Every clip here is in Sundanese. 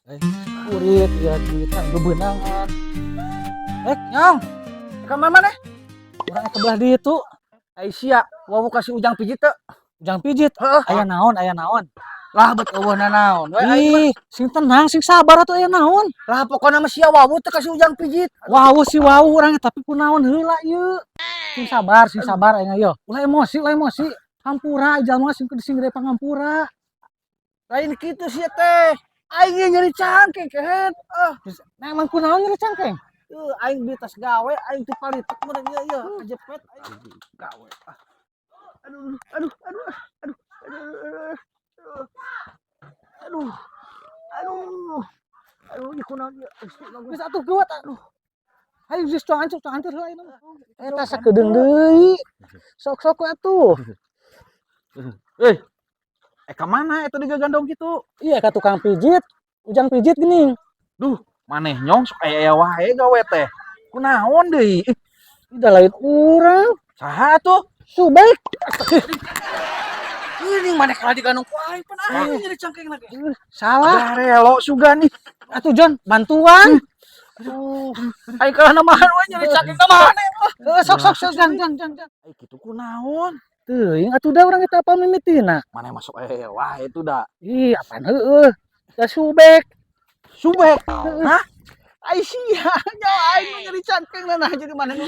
Kurit ya duitan bebenangan. Eh, Nyong. Ka mana maneh? Urang ke belah ditu. Ai sia, wawuh ka si Ujang pijit teu? Ujang pijit. Heeh. Aya naon, aya naon? Lah, bet euweuh nanaon we aing mah. Ih, sing tenang, sing sabar atuh, aya naon? Lah, pokona mah sia wawuh teu ka si Ujang pijit? Wawuh si wawuh urang, tapi kunaon heula ieu? Sing sabar aing ieu. Ulah emosi, ulah emosi. Hampura jalma sing kudu sing gede pangampura. Lain kitu sia teh. Aing ge nyeri cangkeng, kehed. Ah, Nah, emang kunaon nyeri cangkeng? Euy, aing di tas gawe, aing teu palitek meureun ieu ieu, kajepet aing gawe. Ah. Aduh, aduh, aduh, aduh, aduh, aduh. Aduh. Aduh. Aduh, ieu kunaon ieu? Geus atuh geuwat aduh. Hayu geus cuang ancur, cuang ancur heula ayeuna mah. Eta sakedeung deui. Sok-sok we atuh. Eh, eh, ka mana eta digagandong kitu? Iya, ka tukang pijit. Ujang pijit geuning. Duh, maneh, Nyong, sok aya wae gawe teh. Kunaon deui? Ih, Tidak, lain urang. Saha atuh? Subek. Ini maneh kalah digandong ku aing, pan aing nyeri cangkeng lagi. Salah. Garelo sugan ih. Atuh John, bantuan. Aduh, aing kalah namahan we nyeri cangkeng ka maneh. Eh, sok sok sok, Jan Jan Jan Jan. Ai kitu kunaon? Teuing atuh da urang eta apa mimitina. Maneh masuk aya wae itu da. Ih, apaan heueuh. Da Subek. Subek. Hah? Ai sia, nyawa aing nu nyeri cangkeng nah jadi maneh nu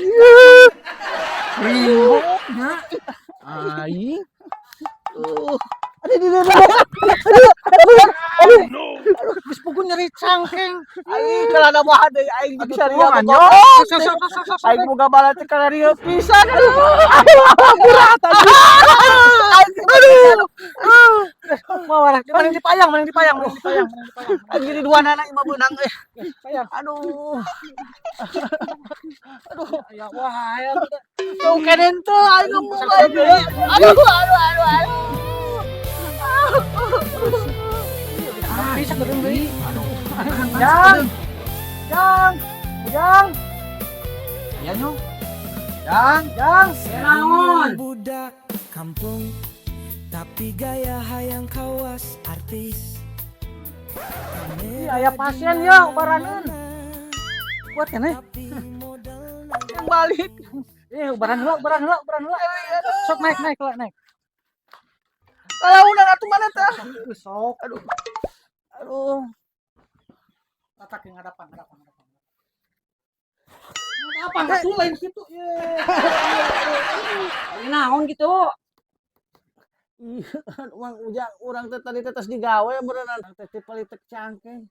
Ringo nya. Aing. Aduh, aduh, aduh, aduh, aduh, Aduh, geus puguh nyeri cangkeng. Aing kalah namahan deui aing jeung saria. Tulungan, Nyong. Sok sok sok sok sok. Aing boga bala teh kana pisan. Aduh, berat. Aduh. Mau arah mana dipayang, mana dipayang, mana dipayang, mana dipayang. Aing jadi dua anak imah beunang euy. Payang. Aduh. Aduh, Ya wah, ya. Jauh kenen teu aing ngomong aing. Aduh, aduh, aduh, aduh. Bisa kedeung deui. Jang. Jang. Jang. Ya, Nyong. Jang. Jang. Naon? Budak kampung tapi gaya hayang kawas artis. Iya, aya pasien ya, ubaraneun. Kuat kan eh? Yang balik. Eh, ubaran heula, ubaran heula, ubaran heula. Sok naik, naik, heula, naik. Kalaunan atuh mana teh? Sok. Aduh. Aduh. Tatak yang hadapan, hadapan, hadapan. Hadapan, atuh lain situ. Ye. Naon gitu? Iya, Mang Ujang, urang teh tadi teh tos digawe beneran teh teh palitek cangkeng.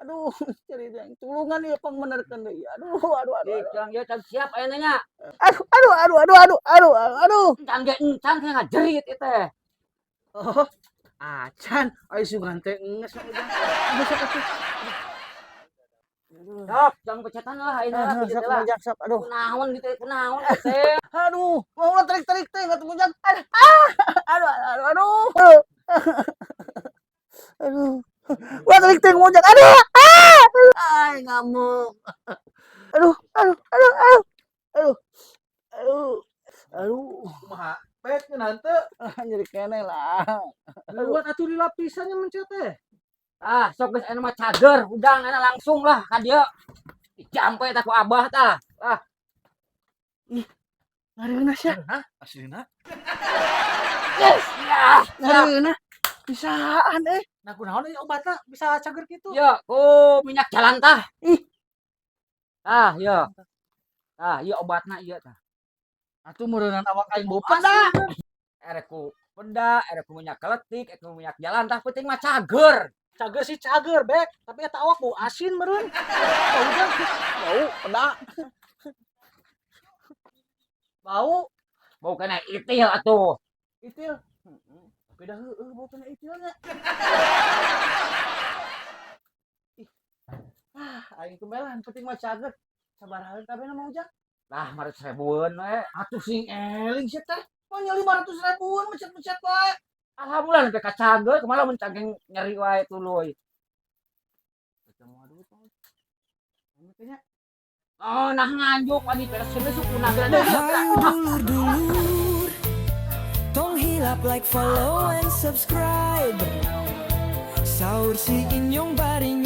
Aduh, cari yang tulungan ieu pangbenerkeun deui. Aduh, aduh, aduh. Aduh, Jang ya can siap ayeuna nya. Aduh, aduh, aduh, aduh, aduh, aduh, aduh. Can ge encan teh ngajerit ieu teh. Oh, acan, ai sugan teh geus Mang Ujang. Aduh, sok atuh. Aduh. Sok, jang pecetan lah ayeuna lah Aduh, pijit sok lah. Mang Ujang, sok, aduh. Kunaon gitu, kunaon teh? Aduh, mau ulah tarik-tarik teh atuh Ujang. Aduh, ah, aduh, aduh, aduh. Aduh. Ulah tarik teh Ujang. Aduh, ah. Ay, ngamuk. Aduh, aduh, aduh, aduh. Aduh. Aduh. Aduh. Kumaha? Pek ngeunah teu? Ah, nyeri keneh lah. Buat atuh di lapisannya mencet teh. Ah, sok geus ayeuna mah cager, udang ayeuna langsung lah ka dieu. Dijampe tah ku abah tah. Ah, Ngareunah sia. Hah? Aslina? Yes, ya. Ngareunah. Bisaan eh. Nah, kunaon euy obatna bisa cager kitu? Ya, ku minyak jalan tah. Ih. Ah, ya. Ah, ieu obatna ieu tah. Atuh meureunan awak aing bau peda. Erek ku peda, erek ku minyak keletik, erek ku minyak jalan tah, penting mah cager. Cager sih cager, Bek. Tapi eta awak bau asin meureun. Bau Jang. Bau peda. Bau Bau kena itil atuh. Itil. Tapi dah heueuh bau kena itilnya. Ih. Ah, aing kemelan penting mah cager. Sabaraha kabehna Mang Ujang? Lah, 500 ribuan we. Atuh sing eling sia teh. Mah 500 ribuan mencet-mencet wae. Alhamdulillah sampai ka cager, kumaha lamun cangkeng nyeri wae tuluy. Ketemu duit Mang. Ini teh nya. Oh, nah nganjuk wani beres sukuna geus. Hayu dulur-dulur, tong hilap like, follow, and subscribe. Saur si Inyong bari.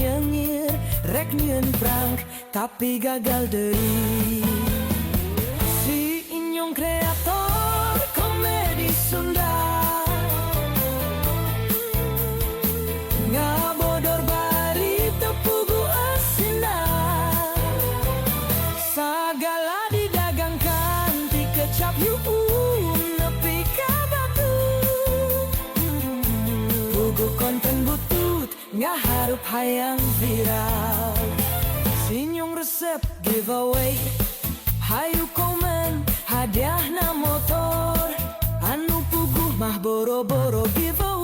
Rek nyieun prank, tapi gagal deui. Si Inyong kreator komedi Sunda, ngabodor bari teu puguh eusina. Sagala didagangkan, ti kecap yuun nepi ka batu. Puguh konten butut, ngaharup hayang viral. Sinyong resep giveaway, hayu komen, hadiahna motor. Anu puguh mah boro-boro giveaway.